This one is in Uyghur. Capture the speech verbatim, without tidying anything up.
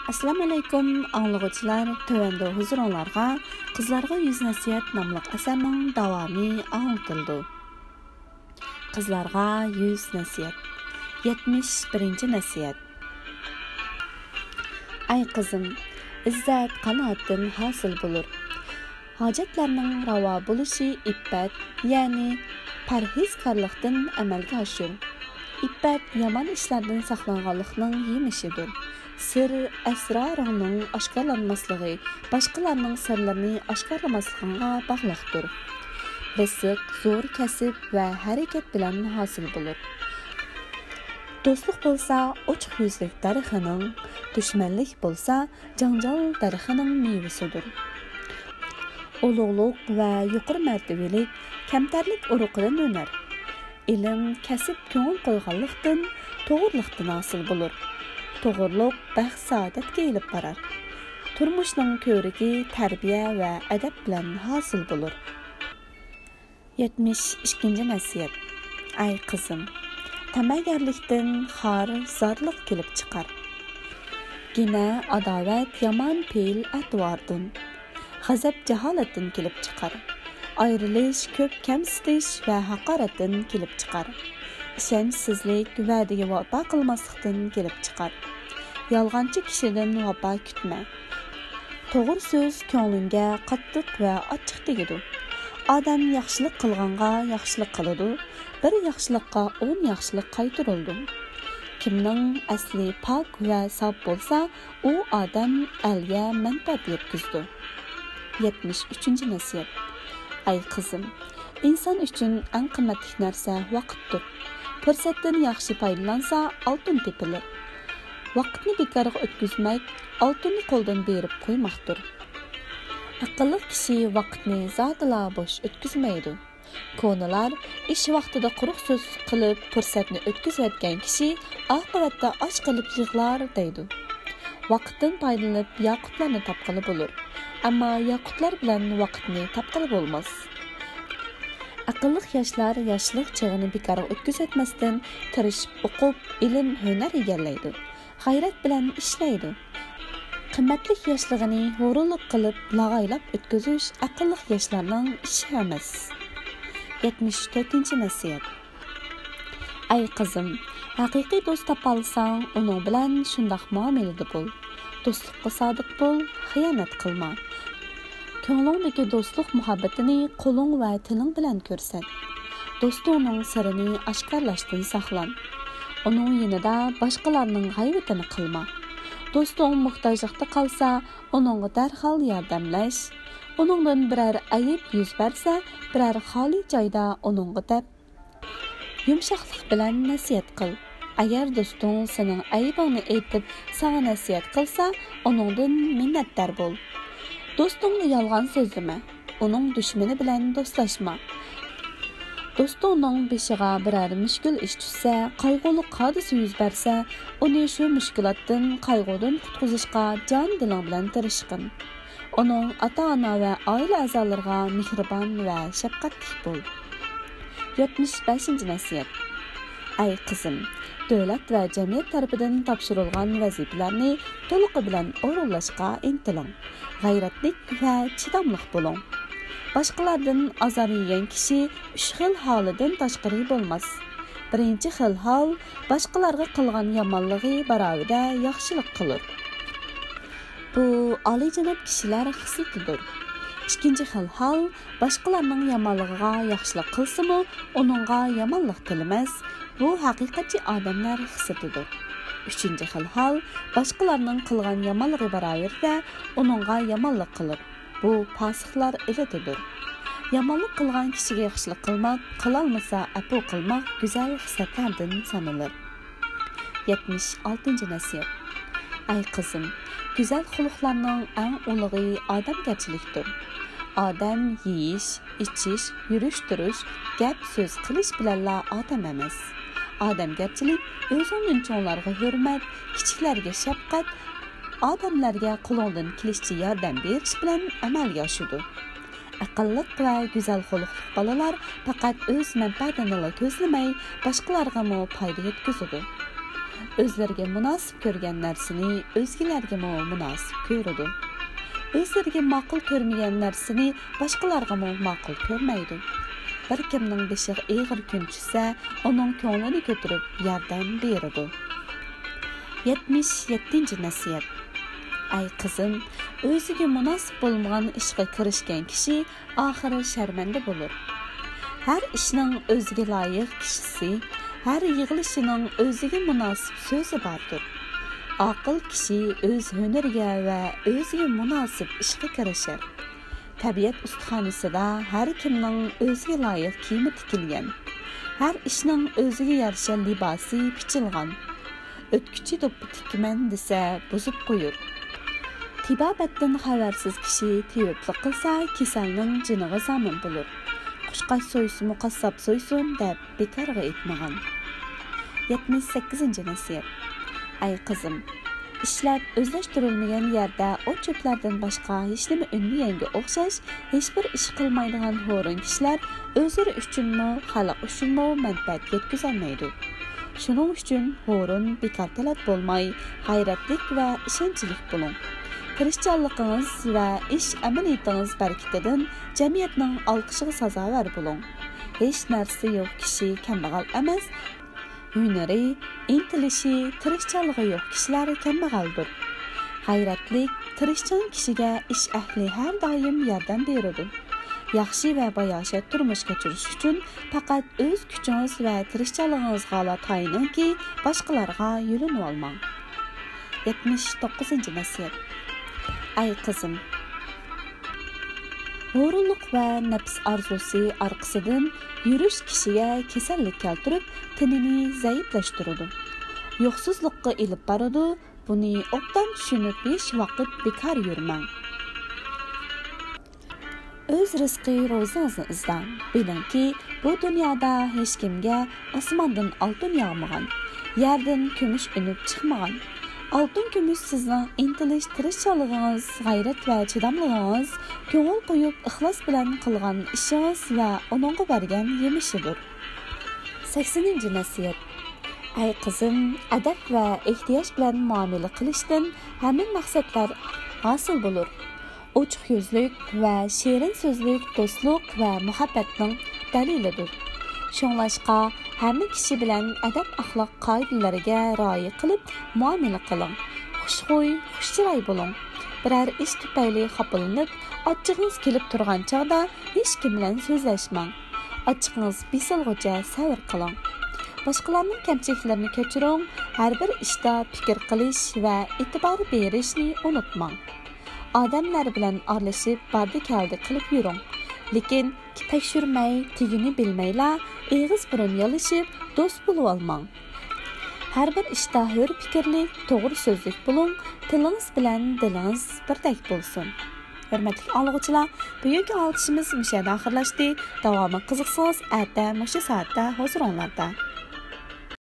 ئەسسالامۇئەلەيكۇم، ئاڭلىغۇچىلار، تۆۋەندە ھۇزۇرۇڭلارغا قىزلارغا يۈز نەسىھەت ناملىق ئەسەرنىڭ داۋامى ئاڭلىتىلىدۇ. قىزلارغا يۈز نەسىھەت. يەتمىش بىرىنچى نەسىھەت. ئەي قىزىم، ئىززەت قانائەتتىن ھاسىل بولۇر. ھاجەتلەرنىڭ راۋا بولۇشى ئىپپەت، يەنى پەرھىزكارلىقتىن ئەمەلگە ئاشىدۇ. ئىپپەت يامان ئىشلاردىن ساقلانغانلىقنىڭ يېمىشىدۇر. سىر، ئەسرارىڭنىڭ ئاشكارىلانماسلىقى باشقىلارنىڭ سىرلىرىنى ئاشكارىلىماسلىقىڭغا باغلىقتۇر. رىزىق زور كەسىپ ۋە ھەرىكەت بىلەن ھاسىل بولۇر. دوستلۇق بولسا ئوچۇق يۈزلۈك دەرىخىنىڭ، دۈشمەنلىك بولسا جاڭجال دەرىخىنىڭ مېۋىسىدۇر. ئۇلۇغلۇق ۋە يۇقىرى مەرتىۋىلىك كەمتەرلىك ئۇرۇقىدىن ئۈنەر. ئىلىم، كەسىپ كۆڭۈل قويغانلىقتىن، توغرىلىقتىن ھاسىل بولۇر. توغرىلىق بەخت-سائادەتكە ئېلىپ بارار. تۇرمۇشنىڭ كۆۋرۈكى تەربىيە ۋە ئەدەپ بىلەن ھاسىل بولۇر. يەتمىش ئىككىنچى نەسىھەت. ئەي قىزىم، تەمەگەرلىكتىن خار، زارلىق كېلىپ چىقار. گىنە، ئاداۋەت يامان پېئىل-ئەتىۋاردىن، غەزەپ جاھالەتتىن كېلىپ چىقار. ئايرىلىش كۆپ كەمسىتىش ۋە ھاقارەتتىن كېلىپ چىقار. ئىشەنچسىزلىك ۋەدىگە ۋاپا قىلماسلىقتىن كېلىپ چىقار. يالغانچى كىشىدىن ۋاپا كۈتمە. توغرا سۆز كۆڭلۈڭگە قاتتىق ۋە ئاچچىق تېگىدۇ. ئادەم ياخشىلىق قىلغانغا ياخشىلىق قىلىدۇ، بىر ياخشىلىققا ئون ياخشىلىق قايتۇرۇلىدۇ. كىمنىڭ ئەسلى پاك ۋە ساپ بولسا، ئۇ ئادەم ئەلگە مەنپەئەت يەتكۈزىدۇ. يەتمىش ئۈچىنچى نەسىھەت. ئەي قىزىم، ئىنسان ئۈچۈن ئەڭ قىممەتلىك نەرسە ۋاقىتتۇر. پۇرسەتتىن ياخشى پايدىلانسا، ئالتۇن تېپىلىر. ۋاقىتنى بىكارغا ئۆتكۈزمەك، ئالتۇننى قولدىن بېرىپ قويماقتۇر. ئەقىللىق كىشى ۋاقىتنى زادىلا بوش ئۆتكۈزمەيدۇ. كونىلار، ئىش ۋاقتىدا قۇرۇق سۆز قىلىپ، پۇرسەتنى ئۆتكۈزۈۋەتكەن كىشى ئاقىۋەتتە ئاچ قېلىپ يىغلار، دەيدۇ. ۋاقىتتىن پايدىلىنىپ، ياقۇتلارنى تاپقىلى بولۇر، ئەمما ياقۇتلار بىلەن ۋاقىتنى تاپقىلى بولماس. ئەقىللىق ياشلار ياشلىق چېغىنى بىكارغا ئۆتكۈزۈۋەتمەستىن، تىرىشىپ ئوقۇپ، ئىلىم، ھۈنەر ئىگىلەيدۇ. غەيرەت بىلەن ئىشلەيدۇ. قىممەتلىك ياشلىقىنى ھۇرۇنلۇق قىلىپ، لاغايلاپ ئۆتكۈزۈش ئەقىللىق ياشلارنىڭ ئىشى ئەمەس. يەتمىش تۆتىنچى نەسىھەت. ئەي قىزىم، ھەقىقىي دوست تاپالىساڭ، ئۇنىڭ بىلەن شۇنداق مۇئامىلىدە بول. دوستلۇققا سادىق بول، خىيانەت قىلما. كۆڭلۈڭدىكى دوستلۇق مۇھەببىتىنى قولۇڭ ۋە تىلىڭ بىلەن كۆرسەت. دوستۇڭنىڭ سىرىنى ئاشكارىلاشتىن ساقلان. ئۇنىڭ يېنىدا باشقىلارنىڭ غەيۋىتىنى قىلما. دوستۇڭ موھتاجلىقتا قالسا، ئۇنىڭغا دەرھال ياردەملەش. ئۇنىڭدىن بىرەر ئەيىب يۈز بەرسە، بىرەر خالىي جايدا ئۇنىڭغا دەپ، يۇمشاقلىق بىلەن نەسىھەت قىل. ئەگەر دوستۇڭ سېنىڭ ئەيىبىڭنى ئېيتىپ، ساڭا نەسىھەت قىلسا، ئۇنىڭدىن مىننەتدار بول. دوستۇڭنى يالغان سۆزلىمە. ئۇنىڭ دۈشمىنى بىلەن دوستلاشما. دوستۇڭنىڭ بېشىغا بىرەر مۈشكۈل ئىش چۈشسە، قايغۇلۇق ھادىسە يۈز بەرسە، ئۇنى شۇ مۈشكۈلاتتىن، قايغۇدىن قۇتقۇزۇشقا جان-دىلىڭ بىلەن تىرىشقىن. ئۇنىڭ ئاتا-ئانا ۋە ئائىلە ئەزالىرىغا مېھرىبان ۋە شەپقەتلىك بول. يەتمىش بەشىنچى نەسىھەت. ئەي قىزىم، دۆلەت ۋە جەمئىيەت تەرىپىدىن تاپشۇرۇلغان ۋەزىپىلەرنى تولۇقى بىلەن ئورۇنلاشقا ئىنتىلىڭ. غەيرەتلىك ۋە چىداملىق بولۇڭ. باشقىلاردىن ئازار يېگەن كىشى ئۈچ خىل ھالىدىن تاشقىرى بولماس. بىرىنچى خىل ھال، باشقىلارغا قىلغان يامانلىقى باراۋىدە ياخشىلىق قىلۇر. بۇ ئالىيجاناب كىشىلەر خىسلىتىدۇر. ئىككىنچى خىل ھال، باشقىلارنىڭ يامانلىقىغا ياخشىلىق قىلسىمۇ، ئۇنىڭغا يامانلىق تىلىمەس. بۇ ھەقىقەتچى ئادەملەر خىسلىتىدۇر. ئۈچىنچى خىل ھال، باشقىلارنىڭ قىلغان يامانلىقى باراۋىرىدە ئۇنىڭغا يامانلىق قىلىپ، بۇ پاسىقلار ئېلىتىدۇر. يامانلىق قىلغان كىشىگە ياخشىلىق قىلماق، قىلالمىسا ئەپۇ قىلماق گۈزەل خىسلەتلەردىن سانىلىدۇ. يەتمىش ئالتىنچى نەسىھەت. ئەي قىزىم، گۈزەل خۇلقلارنىڭ ئەڭ ئۇلۇغى ئادەمگەرچىلىكتۇر. ئادەم يېيىش، ئىچىش، يۈرۈش-تۇرۇش، گەپ-سۆز قىلىش بىلەنلا ئادەم ئەمەس. ئادەمگەرچىلىك ئۆزۈڭدىن چوڭلارغا ھۆرمەت، كىچىكلەرگە شەپقەت، ئادەملەرگە قولۇڭدىن كېلىشىچە ياردەم بېرىش بىلەن ئەمەلگە ئاشىدۇ. ئەقىللىق ۋە گۈزەل خۇلقلۇق بالىلار پەقەت ئۆز مەنپەئەتىنىلا كۆزلىمەي، باشقىلارغىمۇ پايدا يەتكۈزىدۇ. ئۆزلىرىگە مۇناسىپ كۆرگەن نەرسىنى ئۆزگىلەرگىمۇ مۇناسىپ كۆرىدۇ. ئۆزلىرىگە ماقۇل كۆرمىگەن نەرسىنى باشقىلارغىمۇ ماقۇل كۆرمەيدۇ. بىر كىمنىڭ بېشىغا ئېغىر كۈن چۈشسە، ئۇنىڭ كۆڭلىنى كۆتۈرۈپ ياردەم بېرىدۇ. يەتمىش يەتتىنچى نەسىھەت. ئەي قىزىم، ئۆزىگە مۇناسىپ بولمىغان ئىشقا كىرىشكەن كىشى ئاخىرى شەرمەندە بولۇر. ھەر ئىشنىڭ ئۆزىگە لايىق كىشىسى، ھەر يىغلىشىنىڭ ئۆزىگە مۇناسىپ سۆزى باردۇر. ئاقىل كىشى ئۆز ھۈنىرىگە ۋە ئۆزىگە مۇناسىپ ئىشقا كىرىشەر. تەبىئەت ئۇستىخانىسىدا ھەر كىمنىڭ ئۆزىگە لايىق كىيىمى تىكىلگەن. ھەر ئىشنىڭ ئۆزىگە يارىشا لىباسى پىچىلغان. ئۆتكۈچى دوپپا تىكىمەن دېسە، بۇزۇپ قويۇر. تېبابەتتىن خەۋەرسىز كىشى تېۋىپلىق قىلسا، كېسەلنىڭ جېنىغا زامىن بولۇر. قۇشقاچ سويسىمۇ، قاسساپ سويسۇن دەپ، بىكارغا ئېيتمىغان. يەتمىش سەككىزىنچى نەسىھەت. ئەي قىزىم، ئىشلەپ ئۆزلەشتۈرۈلمىگەن يەردە ئوت-چۆپلەردىن باشقا ھېچنېمە ئۈنمىگەنگە ئوخشاش، ھېچبىر ئىش قىلمايدىغان ھورۇن كىشىلەر ئۆزلىرى ئۈچۈنمۇ، خەلق ئۈچۈنمۇ مەنپەئەت يەتكۈزەلمەيدۇ. شۇنىڭ ئۈچۈن ھورۇن، بىكار تەلەت بولماي، غەيرەتلىك ۋە ئىشەنچلىك بولۇڭ. تىرىشچانلىقىڭىز ۋە ئىش ئەمەلىيىتىڭىز بەرىكىتىدىن جەمئىيەتنىڭ ئالقىشىغا سازاۋەر بولۇڭ. ھېچ نەرسىسى يوق كىشى كەمبەغەل ئەمەس، ھۈنىرى، ئىنتىلىشى، تىرىشچانلىقى يوق كىشىلەر كەمبەغەلدۇر. غەيرەتلىك، تىرىشچان كىشىگە ئىش ئەھلى ھەر دائىم ياردەم بېرىدۇ. ياخشى ۋە باياشات تۇرمۇش كەچۈرۈش ئۈچۈن پەقەت ئۆز كۈچىڭىز ۋە تىرىشچانلىقىڭىزغىلا تايىنىڭكى، باشقىلارغا يۈلۈنۈۋالماڭ. يەتمىش توققۇزىنچى نەسىھەت. ئەي قىزىم! ھۇرۇنلۇق ۋە نەپس ئارزۇسى ئارقىسىدىن يۈرۈش كىشىگە كېسەللىك كەلتۈرۈپ، تېنىنى زەئىپلەشتۈرىدۇ. يوقسۇزلۇققا ئېلىپ بارىدۇ، بۇنى ئوبدان چۈشىنىپ، ھېچ ۋاقىت بىكار يۈرمەڭ. ئۆز رىزقى روزىڭىزنى ئىزدەڭ. بىلىڭكى، بۇ دۇنيادا ھېچكىمگە ئاسماندىن ئالتۇن ياغمىغان، يەردىن كۈمۈش ئۈنۈپ چىقمىغان. ئالتۇن كۈمۈش سىزنىڭ ئىنتىلىش، تىرىشچانلىقىڭىز، غەيرەت ۋە چىداملىقىڭىز، كۆڭۈل قويۇپ ئىخلاس بىلەن قىلغان ئىشىڭىز ۋە ئۇنىڭغا بەرگەن يېمىشىدۇر. سەكسىنىنچى نەسىھەت. ئەي قىزىم، ئەدەپ ۋە ئېھتىياج بىلەن مۇئامىلە قىلىشتىن ھەممە مەقسەتلەر ھاسىل بولۇر. ئوچۇق يۈزلۈك ۋە شېرىن سۆزلۈك دوستلۇق ۋە مۇھەببەتنىڭ دەلىلىدۇر. شۇڭلاشقا، ھەممە كىشى بىلەن ئەدەپ-ئەخلاق قائىدىلىرىگە رىئايە قىلىپ مۇئامىلە قىلىڭ. خۇشخۇي، خۇشچىراي بولۇڭ. بىرەر ئىش تۈپەيلى خاپىلىنىپ، ئاچچىقىڭىز كېلىپ تۇرغان چاغدا ھېچكىم بىلەن سۆزلەشمەڭ. ئاچچىقىڭىز بېسىلغۇچە سەۋر قىلىڭ. باشقىلارنىڭ كەمچىلىكلىرىنى كەچۈرۈڭ، ھەر بىر ئىشتا پىكىر قىلىش ۋە ئېتىبار بېرىشنى ئۇنتۇماڭ. ئادەملەر بىلەن ئارىلىشىپ، باردى-كەلدى قىلىپ يۈرۈڭ. لېكىن تەكشۈرمەي، تېگىنى بىلمەيلا، ئېغىز-بۇرۇن يالىشىپ، دوست بولۇۋالماڭ. ھەر بىر ئىشتا ھۆر پىكىرلىك، توغرا سۆزلۈك بولۇڭ، تىلىڭىز بىلەن دىلىڭىز بىردەك بولسۇن. ھۆرمەتلىك ئاڭلىغۇچىلار، بۈگۈنكى ئاڭلىتىشىمىز مۇشۇ يەردە ئاخىرلاشتى. داۋامىغا قىزىقسىڭىز، ئەتە مۇشۇ سائەتتە ھۇزۇرۇڭلاردا.